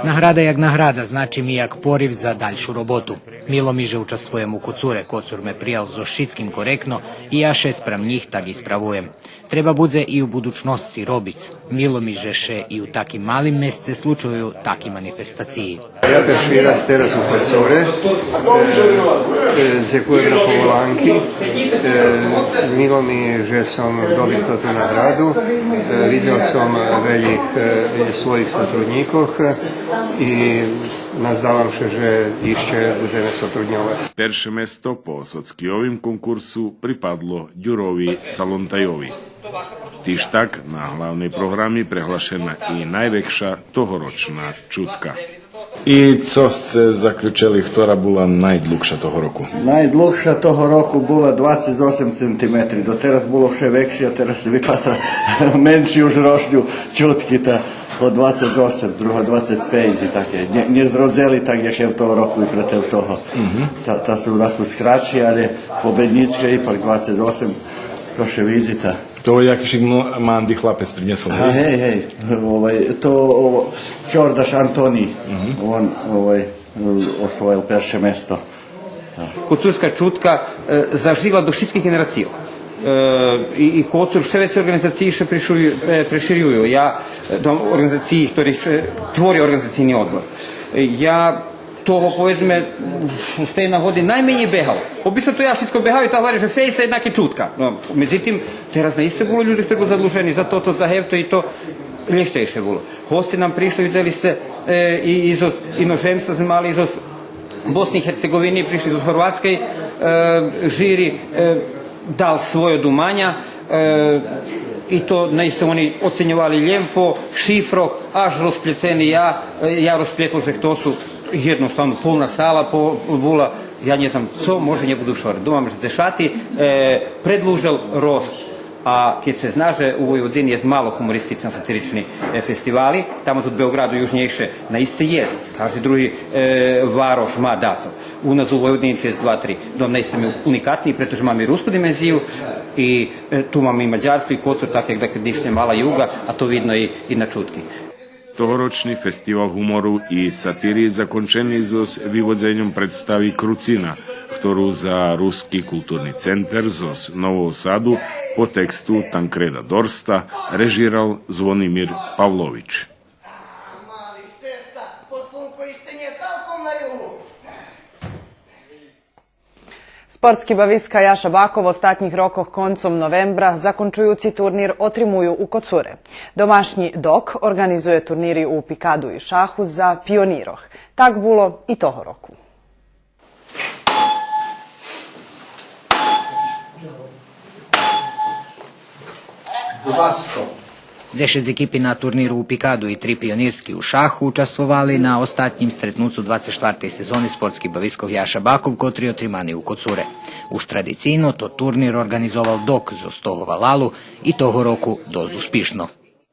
Награда як награда, значи ми як порив за дальшу роботу. Мило ми же участвуєм у Коцуре, Коцур ме приял зоз шицким коректно и я ше спрам нїх так и справуєм. Треба будзе и у будучносци робиц. Мило ми же ше и у таким малим месце случую таки манифестациї. Я перши раз тераз у Коцуре. Е, е, дзекуєм на поволанки. Е, мило ми же сом добил тоту награду. Е, видзел сом велїх, е, своїх сотруднїкох, е, и наздавам ше же ище будземе сотрудньовац. Перше место по соцкийовим конкурсу припадло Дюрови Салонтайови. Тиж так, на главней програми преглашена и найвекша тогорочна чутка. И цо сце заключели, хтора була найдлугша того року? Найдлугша того року була двацец осем центиметри. Дотераз було вше векши, а тераз випатра менши уж рожню чутки, та по двацец осем, друга двацец пейц и таке. Нє, нє зродзели так, як є в того року и претел того. Мгм. Та, та су дакус кратши, але победнїцка ипак двацец осем, то ше видзи, та. То якиш мо-, манди хлапец принєсол, гей? А, гей, гей. Овай, то, о, Чордаш Антоний. Мгм. Он, овай, е, освоєл перше место. Коцурска чутка, е, зажила до шицких ґенерацийох. Е, и, и Коцур, вше вецей орґанизациї ше приширю-, е, приширюю. Я, е, там орґанизациї, хтори ше, творя орґанизацийни одбор. Е, я того, поведзме, з тей нагоди найменєй бегал. Обично то я шицко бегаю и та гваря же фейс єднаки чутка. Но, медзитим, тераз наисце було людзох хтори були задлужени за тото, за гевто и то лєгчейше було. Госци нам пришли, видзели сце, е, и, и зоз иножемства зме мали, и зоз Босни и Герцеґовини, пришли зоз Горватскей, е, жири, е, дал свойо думаня, е, и то наисце они оценьовали лєм по шифрох, аж розплєцени я, е, я розплєтол же хто су, єдноставно полна сала по-, була, я нє знам цо може нє буду шорец. Думам же дзешати, е, предлужел рост, а кед ше зна же у Войводини єст мало гумористични, сатирични, е, фестивали, тамо зоз Беоґраду южнєйше наисце єст, кажди други, е, варош ма дацо. У нас у Войводини чи єст два-три. Думам, наисце ми уникатни, прето же маме и руску димензию и, е, ту маме и Мадярску, и Коцур, так як, так, дишнє мала юґа, а то видно и, и на чутки. Тогорочни фестивал гумору и сатири закончени зоз виводзеньом представи Круцина, хтору за Руски културни центер зоз Нового Саду по тексту Танкреда Дорста режирал Звонимир Павлович. Спортски бависка Яша Баков остатнїх рокох концом новембра закончуюци турнир отримую у Коцуре. Домашнї ДОК орґанизує турнири у пикаду и шаху за пионирох. Так було и того року. Двасто. Дзешец екипи на турниру у пикаду и три пионирски у шаху участвовали на остатнїм стретнуцу двацец штвартей сезони спортских бавискох Яша Баков, котри отримани у Коцуре. Уж традицийно тот турнир орґанизовал ДОК зоз того валалу и того року досц успишно.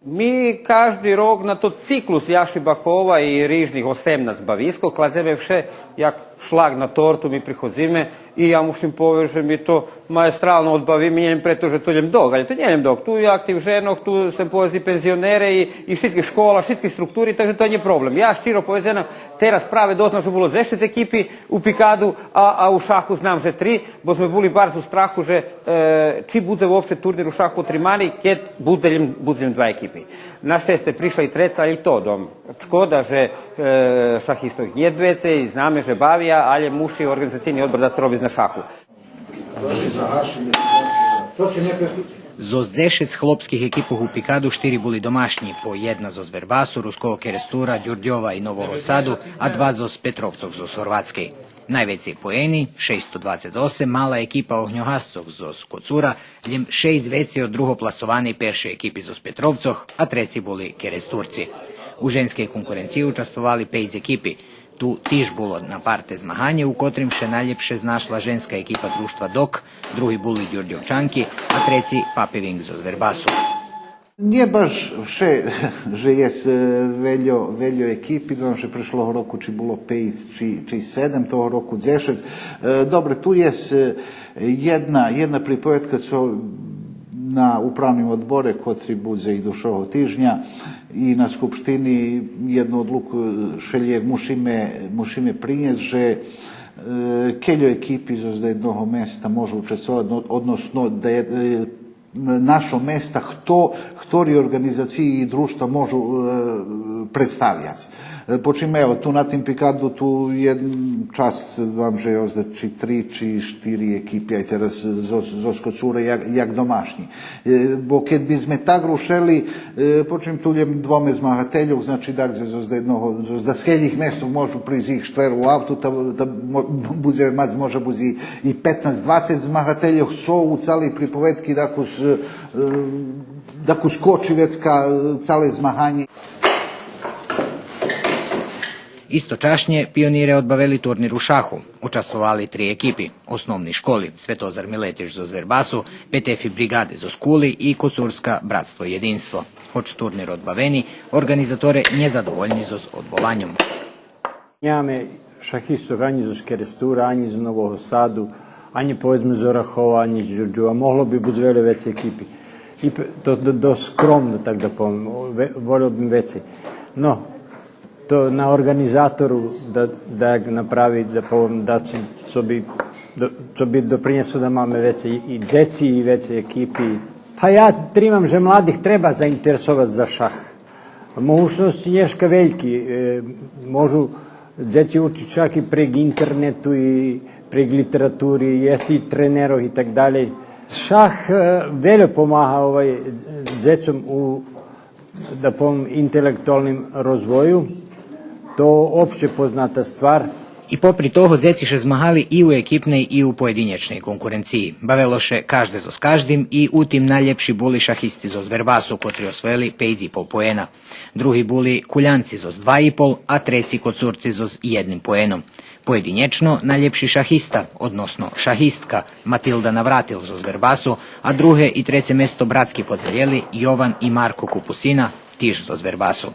Ми кажди рок на тот циклус Яши Бакова и рижних осемнац бавискох кладземе вше як шлаг на торту, ми приходзиме и я мушим повесц же ми то маєстрално одбавиме, нє лєм прето же то лєм ДОК, алє то нє лєм ДОК, ту и Актив женох, ту сцем повесц и пензионере и, и шицки школа, шицки структури, так же то нє проблем. Я щиро поведзено, тераз праве дознах же було дзешец екипи у пикаду, а, а у шаху знам же три, бо зме були барз у страху же, е, чи будзе вообще турнир у шаху отримани, кед будзе лєм, будзе лєм два екипи. На щесце пришла и треца, алє и то дом. Шкода же, е, шахистох нєт вецей, знаме же бавя, алє муши орґанизацийни одбор дац робиц на шаху. Зоз дзешец хлопских екипох у пикаду штири були домашнї, по єдна зоз Вербасу, Руского Керестура, Дюрдьова и Нового Саду, а два зоз Петровцох зоз Горватскей. Найвецей поени, шейсто двацец осем, мала екипа Огньогасцох зоз Коцура, лєм шейсц вецей од другопласованей першей екипи зоз Петровцох, а треци були Керестурци. У женскей конкуренциї участвовали пейц екипи. Ту тиж було напарте змаганє, у котрим ше найлєпше знашла женска екипа Дружтва ДОК, други були Дюрдьовчанки, а треци Папи Винґ зоз Вербасу. Нє баш вше же єст, е, вельо, вельо екипи, знам же прешлого року чи було пейц, чи, чи седем, того року дзешец. Е, добре, ту єст, е, єдна, єдна приповедка цо на управним одборе, котри будзе идучого тижня, и на скупштини єдну одлуку, е, шелїяк мушиме, мушиме принєсц же, е, кельо екипи зоз єдного места можу участвовац, одно-, односно да є-, е, нашо места, хто, хтори орґанизациї и дружтва можу, е, представяц. Е, почим, ево, ту на тим пикаду, ту єдну часц, знам же озда чи три, чи штири екипи, ай тераз зоз, зоз Коцуре, як, як домашнї. Е, бо кед би зме так рушели, е, почим ту лєм двоме змагательох, значи, так, зоз, зоз єдного, зоз даскельох местох можу присц их штверо у авту, та, та мо-, будземе мац, може буц и, и петнац, двацец змагательох, цо у цалей приповедки дакус, е, дакус кочи вецка, е, цале змаганє. Источашнє пионире одбавели турнир у шаху. Участвовали три екипи: основни школи Светозар Милетич зоз Вербасу, Петефи бригади зоз Кули и Коцурска Братство єдинство. Гоч турнир одбавени, орґанизаторе нєзадовольни зоз одбованьом. Нямаме шахистох анї зоз Керестура, анї з Нового Саду, анї, поведзме, з Орахова, анї з Дюрдьова. Могло би буц вельо вецей екипи. И п-, то, то, то скромно, так да повем, ве-, волел бим вецей. Но, то на орґанизатору да, да направи, да повем, да цо, цо би до-, цо би допринєсло да маме вецей и дзеци и вецей екипи. Па я тримам же младих треба заинтересовац за шах. Могучносци нєшка вельки, е, можу дзеци учиц шах и прейґ интернету и прейґ литератури, єст и тренерох и так далєй. Шах, е, вельо помага, овай, дзецом у, да повем, интелектуалним розвою. То опште позната ствар. И попри того, дзеци ше змагали и у екипней и у поєдинєчней конкуренциї. Бавело ше кажде зоз каждим и у тим найлєпши були шахисти зоз Вербасу, котри освоєли пейц и пол поена. Други були Кулянци зоз два и пол, а треци Коцурци зоз єдним поеном. Поєдинєчно найлєпши шахиста, односно шахистка, Матилда Навратил зоз Вербасу, а друге и треце место братски подзелєли Йован и Марко Купусина, тиж зоз Вербасу.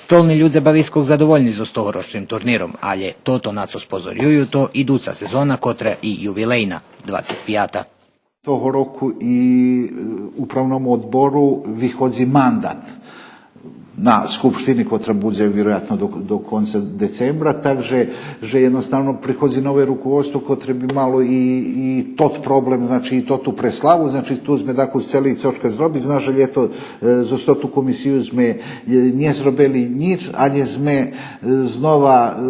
Чолни людзе бавискох задовольни зоз тогорочним турниром, алє тото на цо спозорюю, то идуца сезона, котра и ювилейна, двацец пята. Того року и, е, управному одбору виходзи мандат на скупштини котра будзе вироятно до, до конца децембра, так же, же єдноставно приходзи нове руководство котре би мало и, и тот проблем, значи, и тоту преславу, значи, ту зме таку сцели цошка зробиц, на жаль, ето, е, зоз тоту комисию зме, е, нє зробели нїч, алє зме, е, знова, е,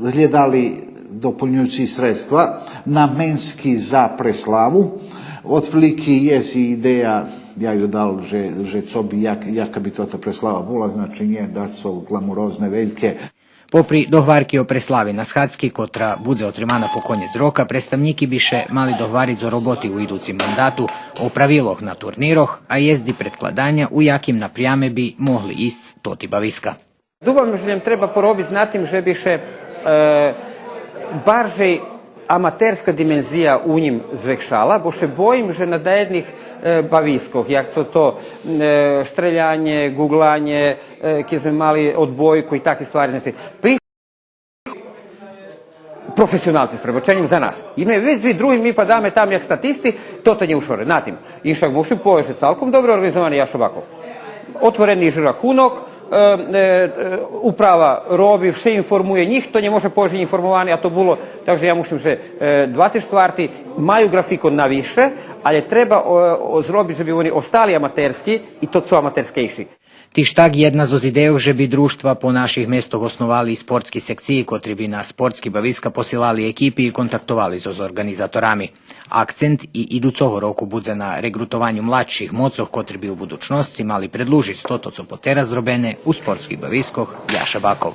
глєдали дополнююци средства наменски за преславу. Отприлики єст и идея, я ю дал, же, же цо би, як, яка би тота преслава була, значи, нє дацо гламурозне, вельке. Попри догварки о преслави на схадзки, котра будзе отримана по конєц рока, представнїки би ше мали догвариц о роботи у идуцим мандату, о правилох на турнирох, а єст и предкладаня у яким напряме би могли исц тоти бависка. Думам же нам треба поробиц на тим же би ше, е, баржей аматерска димензия у нїм звекшала, бо ше боїм же на даєдних, е, бавискох, як цо то, е, штрелянє, ґуґланє, е, кед зме мали одбойку и таки ствари, значи, при-, професионалци, з пребаченїм, за нас. И ми вец ви други, ми падаме там як статисти, тото нє ушоре. На тим. Иншак мушим повесц же цалком добре орґанизовани Яшо Баков. Отворени же рахунок, е, е, е, управа роби, вше информує, нїхто нє може повесц же нє информовани, а то було, так же я мушим же, е, двацец штварти маю ґрафикон на висше, але треба, о, о, зробиц же би они остали аматерски и то цо аматерскейши. Тиж так, єдна зоз идейох же би дружтва по наших местох основали и спортски секциї, котри би на спортски бависка посилали екипи и контактовали зоз орґанизаторами. Акцент и идуцого року будзе на реґрутованю младших моцох, котри би у будучносци мали предлужиц тото цо потераз зробене у спортских бавискох Яша Баков.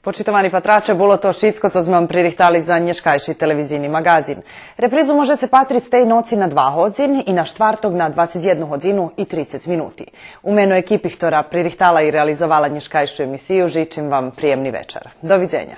Почитовани патраче, було то шицко цо зме вам пририхтали за нєшкайши телевизийни маґазин. Репризу можеце патриц тей ноци на два годзин и на штварток на двацец єдну годзину и трицец минути. У мено екипи хтора пририхтала и реализовала нєшкайшу емисию, жичим вам приємни вечар. До видзеня.